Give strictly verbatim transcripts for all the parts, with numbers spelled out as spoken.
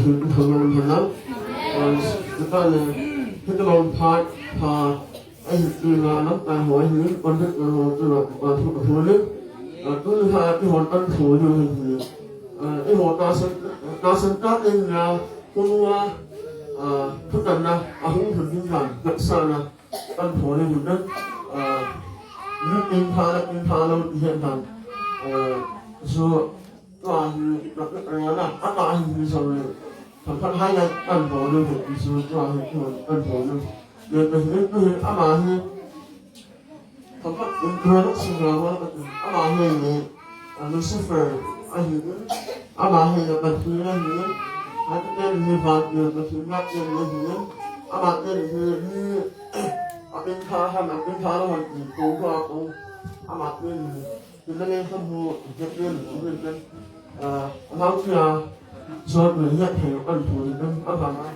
Hallelujah. Aa, Satan, eh, hita long phat, pha, ahi, ina, na, ta, ho, ahi, on, na, ho, tu, na, pa, tu, ho, ne. Aa, tu, ni, ha, ti, hon, an, ho, ni, hi. Aa, i, ho, ta, san, ta, san, ta, in, na, ku, wa, aa, tu, tan, na, a, hung, tu, ni, na, na, sa, na. Kan pho le hun dan, ah, ni pin pha la, pin pha lo ti hen dan. Ah, so, tua hi, na, na, na, na, a ta hi, hi so le. Kan pha hai la, kan pho le hun, so, tua hi, kan pho le. Le, le, le, le, ama hi. Kan pha, le, le, le, so, na, na, ama hi le. A Lucifer ahi, ama hi na Pathen ahi, aten hi van hi Pathen na ten ahi, ama ten hi ni, a pin pha han, a pin pha lo han ti ko ko ko, ama ten hi, ni na le ko bu, je ten hi ni ten, a, ama kia, so ni ya thei an thu ni ten, ama na.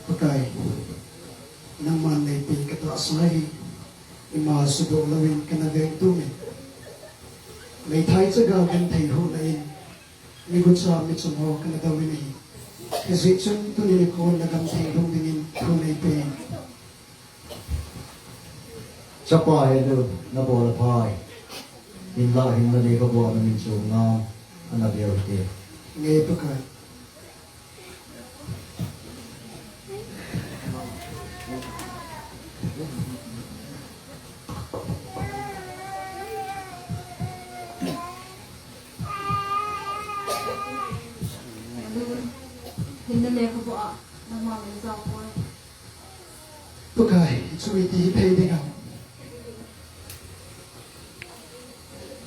Pakai, nangman neipeh katahsa hi, ima sudoh louvin kana veng tumin. Meithai chaga genthei huna in, migucha michom ho kana douvin ahi. Hijeh chun tuni nikho nagam thei lhung dingin thu neipe. Chapa Helun, nabol aphai. Hinla hinna lekhabua namin chom ngam, ana veu hite. Nge Pakai. Hinna lekhabua, nangma min jao poi. Pakai, chu iti hi thei ding ham.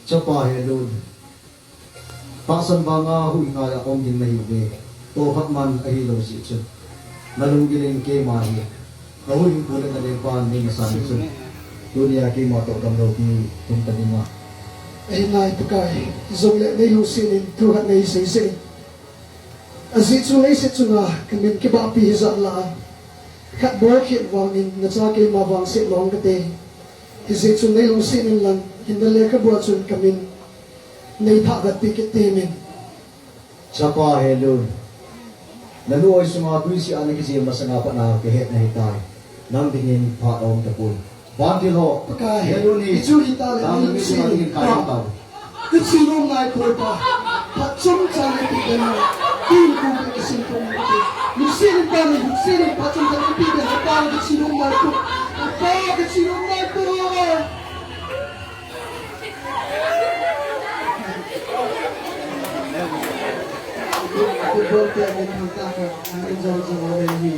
Chapa Helun. Tahsan vanga huhhing'a um ding nahiuve. Tohkhat man ahilou jeh chun. Nalunggil in keima hi. Kahuhhingpu le nalengpan nei masang chun. Tunia keima toh damlou pi tum ta ding a. Ahinai Pakai, jongle neilungset in thu khat neisei seh in. Ajeh chu leiset chunga kamin kibahpi hijat lah a, khat bou khat vangin nacha keima vangset lou kate. Hijeh chun neilungset in lang, hinna lekhabua chun kamin neithah vetpi kit temin. Chapa Helun, nanu oi sunga tuisih a nakijem masanga pat na kahet nahitai. Nang dingin phat aum tapoi. Vantil ho. Pakai. Helun hi. Hichu hita le. Nang dingin phat aum tapoi. Kachi nom nai koi pa. Phat chomcha neipe den. Tin ko pe kasin ko neipe. Lungset in pa ni, lungset in phat chomcha neipe den. Pa kachi nom nai koi. Pa kachi nom nai koi. Football player ni thangtah khat, nang in jong jong a hi.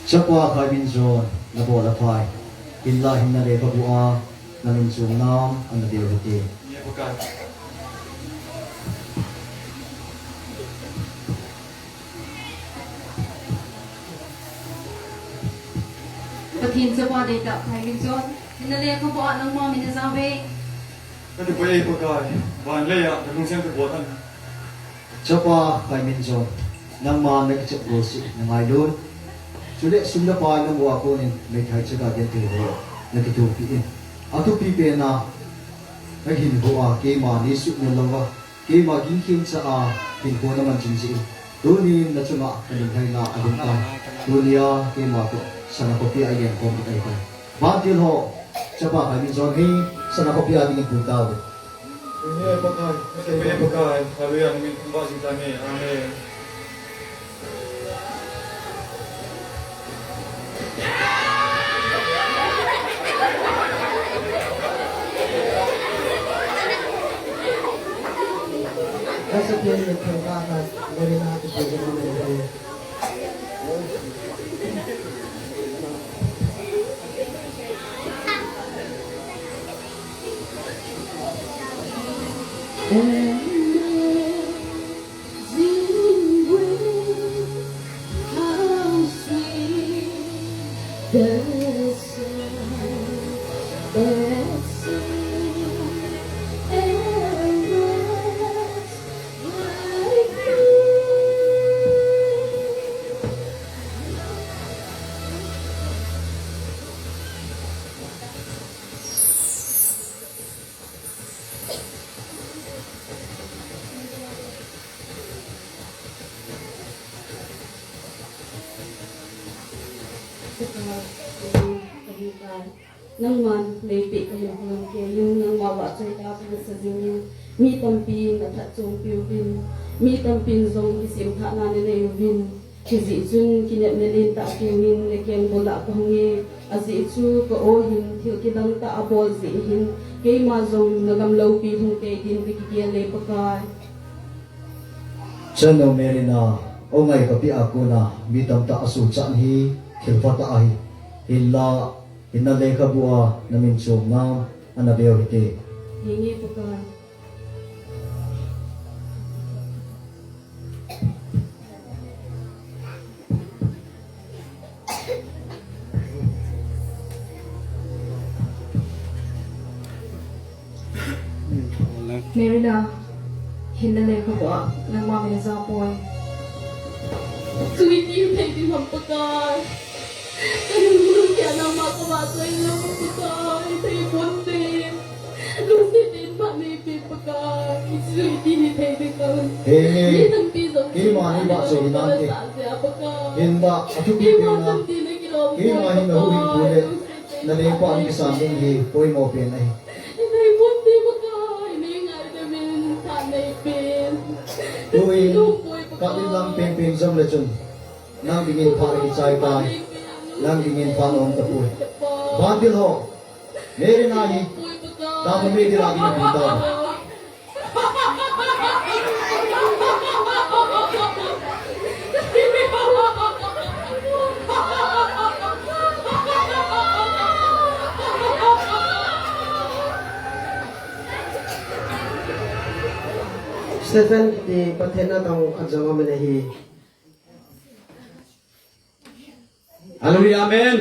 Chapa Khai Min John, nabol aphai. Hinla hinna lekhabua namin chom ngam, ana veu hite. Pathen chapa deitah Khai Min John, hinna lekhabua nangma min ajao ve. Kati poi e Pakai, van leiya nalungset in kabol tan. Chapa Khai Min John, nangma nakichep golseh nangailun. Chule sum le pai namu a konin meithai chaga genthei ho nakithopi in, athupi pena nahin ho a keima neisuhmil louva, keima gingkhen cha a hinkho naman ching jeh in, tunin nachunga kalunglhaina aum tai. Tunia keima toh sana khopi a igenkhom ding ahitai. Vantil ho, chapa khat min jong hi sana khopi a dingin pui tauve. Amen. Amen. Amen. Nangman leipi kahin hung kei in, nangma vahchoi tah kahin sa jing in, mi tampi in athat chom piu vin, mi tampi in jong kisemthahna nanei uvin, hijeh chun kinepna lentah kei in nakeng bul a kahung e, ajeh chu ka-o hin thil kidang tah abol jeh hin, keima jong nagam loupi hung tei din kakigel e Pakai. Chanu Merina, o ngai kapeh a kona mi tamtah asuhchat hi thil phatah ahi. Hinlah, hinna lekhabu a namin chom nam ana veu hite. Henge Pakai. Merina, hinna lekhabu a nangma min aja poi. Tui ti thei ding ham Pakai. Ka lunglut kia nangma ka vahchoi lou Pakai, thei pon te. Lungset in phat neipe Pakai. Tui ti thei ding ham. He, he. Keima hi vahchoi nante. Hinlah, athupi pena. Keima hi nahuhhingpu le nalengpa ni kisan ding hi poimo pen ahi. Tuin, ka inlam penpen jom le chun, nang dingin phat akichai tai, nang dingin phat aum tapoi. Vantil ho, Merina hi, dam a meidil a ding ahi tai. Stephen kiti Pathen a dong a jong amin ahi. Hallelujah, amen.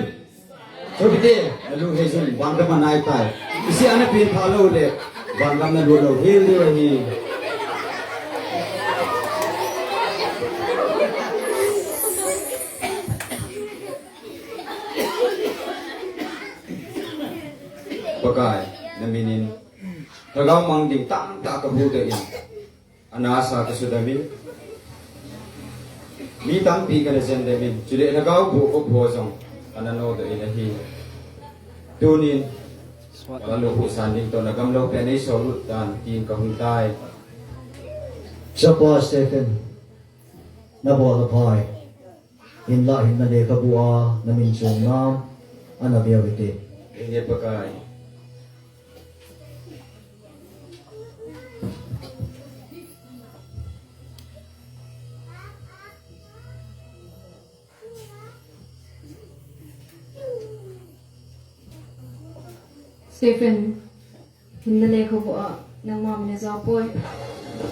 Chokite, nalu hei jun, vangam a nai tai. Isi ana pin pha lou le, vangam nalu lou, hil diu ahi. Pakai, namin in, lhagao mang ding tamtah kahuhdoh in. Anasa kasudam in. Mi tampi kana jendam in. Chule lhagao boh, boh jong ana nodoh in ahi. Tunin, ka lungkhuh san ding toh nagam lou pen neisol lut tan tin kahung tai. Chapa Stephen, nabol aphai. Hinlah hinna lekhabu a namin chom nam ana veu hite. Henge Pakai. Stephen, hinna lekhabu a nangma min aja poi.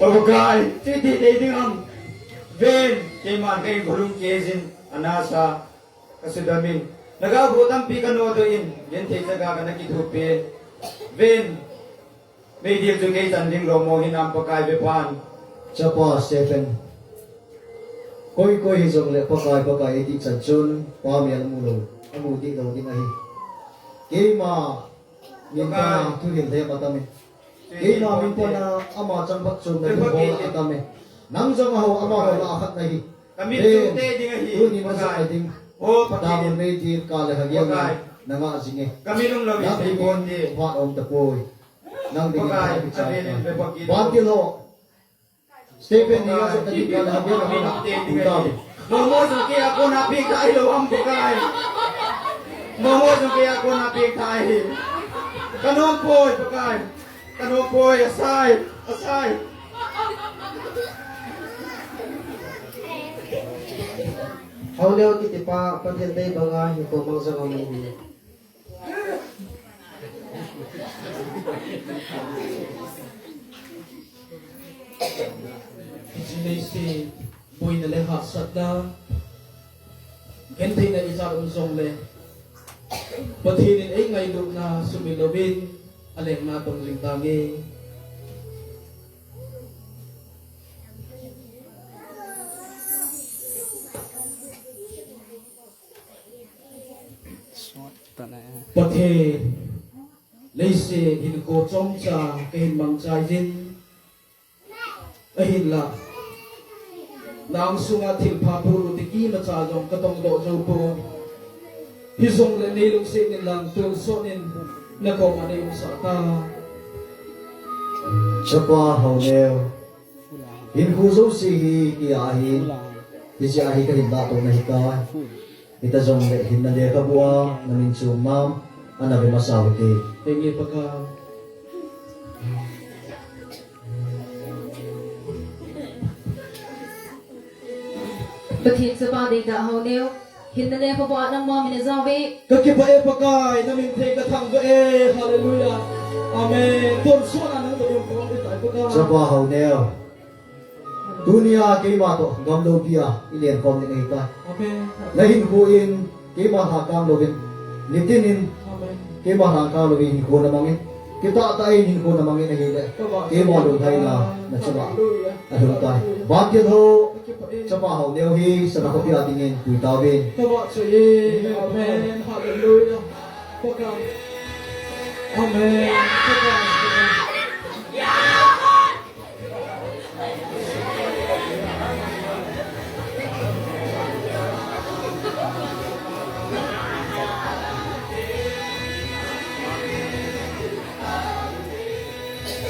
O Pakai, chuti thei ding ham. Ven, keiman kei golung kei jin, anasa kasudam in. Lhagao boh tampi kanodoh in, genthei chaga kana kithopi. Ven, meidil chu kei chan ding lou mo hinam Pakai be pan. Chapa Stephen. Koi koi hijongle Pakai, Pakai eiti chan chun, Pa min amu lou, amu dih lou ding ahi. Keima min pana thuhil lhem atamin. Keima min pana ama chang phat chom na ding hol atamin. Nang jong aho, amaho lah a khat nahi. Kamin chungte ding ahi, tunin najong nading. O Pathen. Damun mei ding kale hagel na, nanga jinge. Kamin um lo. Nang ding in phat um tapoi. Nang ding in phat um tapoi. Bantil ho. Stephen ni nga jong nading kale hagel na, nanga jinge. Momo jong kei a kona peng thei lou ham Pakai. Momo jong kei a kona peng thei. Kanom poi Pakai. Kanom poi, asai, asai. Haoneo kitipa, Pathen dei banga hinkho mang jong aum e. Hiche leiset boina le hahsatna, gentheina ijat um jongle, Pathen in eingailutna sumil louvin, alengna tong jing tange. Pathen, leiset hinkho chomcha kahin mangchai jin. Ahinla, nang sunga thilpha pulu ti kimacha jong katongdoh jou pon. Hijongle nei lungset in lang tonsot in nakoma nei umsah ta. Chapa Haoneo. Hinkho jouse hi kei a ahi. Hiche a hi kahin lah tona ahitai. Hita jongle hinna lekhabu a namin chom nam ana ve masa ute. Henge Pakai. Pathen chapa deitah Haoneo. Hinna lekhabu a nangma min ajao uve. Kakipah e Pakai, namin theng kathangvah e. Hallelujah. Amen. Tonsot a nang toh jong kaum ding tai Pakai. Chapa Haoneo. Tunia keima toh gamloupia ilenkhom ding ahitai. Amen. Nahinkho in keima lhakang louvin, nitin in, amen, keima lhakang louvin hinkho namangin, kitahtah in hinkho namangin ahile, keima lunglhaina nachunga ahung tai. Bantil ho, Chapa Haoneo hi sana khopia dingin pui tauvin. Amen. Hallelujah. Amen.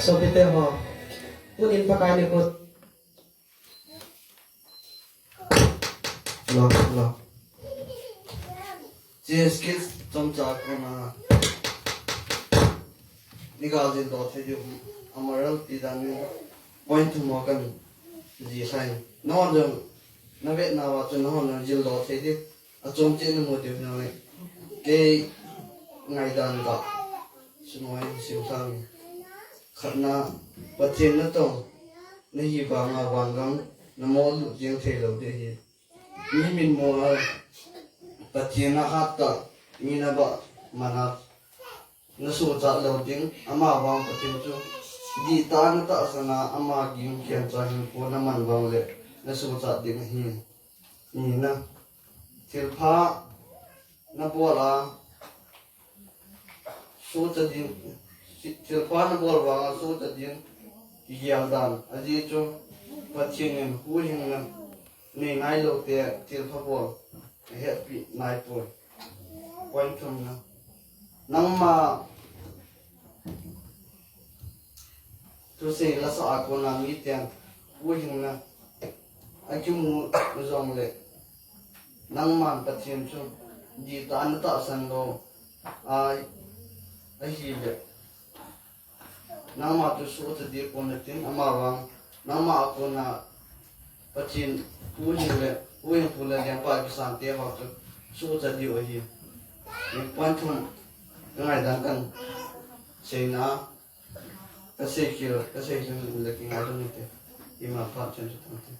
Sopite ho, tunin Pakai nikho. Lo, lo. Hiche skills chomcha kona. Ni ga jildoh thei diu. Amaral ti dan ni. Point thum ho kan jih khai. Nahon jong, navetna uva chun nahon jong jildoh thei diu. Achom cheh namu diu hinai. Kei ngaidan ga. Sunoi sim thang. Khatna, Pathen natong nahi vanga vangam namo lut jeng thei lou ding ahi. Mi min mu a, Pathen a hat tah, mi nabah man a, nasuhchat lou ding, ama vang Pathen chu dihtah a natahsan a, ama gim khencha hinkho naman vang le, nasuhchat ding ahi. Nina, thilpha nabol a, suhchat ding, thilpha nabol vanga suhchat ding, kigel dan, ajeh chu Pathen in huhhingna nei nailou te thilpha bol ahetpi naipoi. Point thumna. Nangma thusei lasah a kona miten huhhingna akimu jongle, nangman Pathen chu dihtah a natahsan lou a, ahile, nangma chu suhchat ding pon natin, ama vang, nangma a kona Pathen huhhing le, huhhingpu le lengpa kisang te ho chu suhchat diu ahi. Point thum, ka ngaidan kan seina, ka seikhel, ka seikhel le kingaidam ute. Ima phat chen chu tante.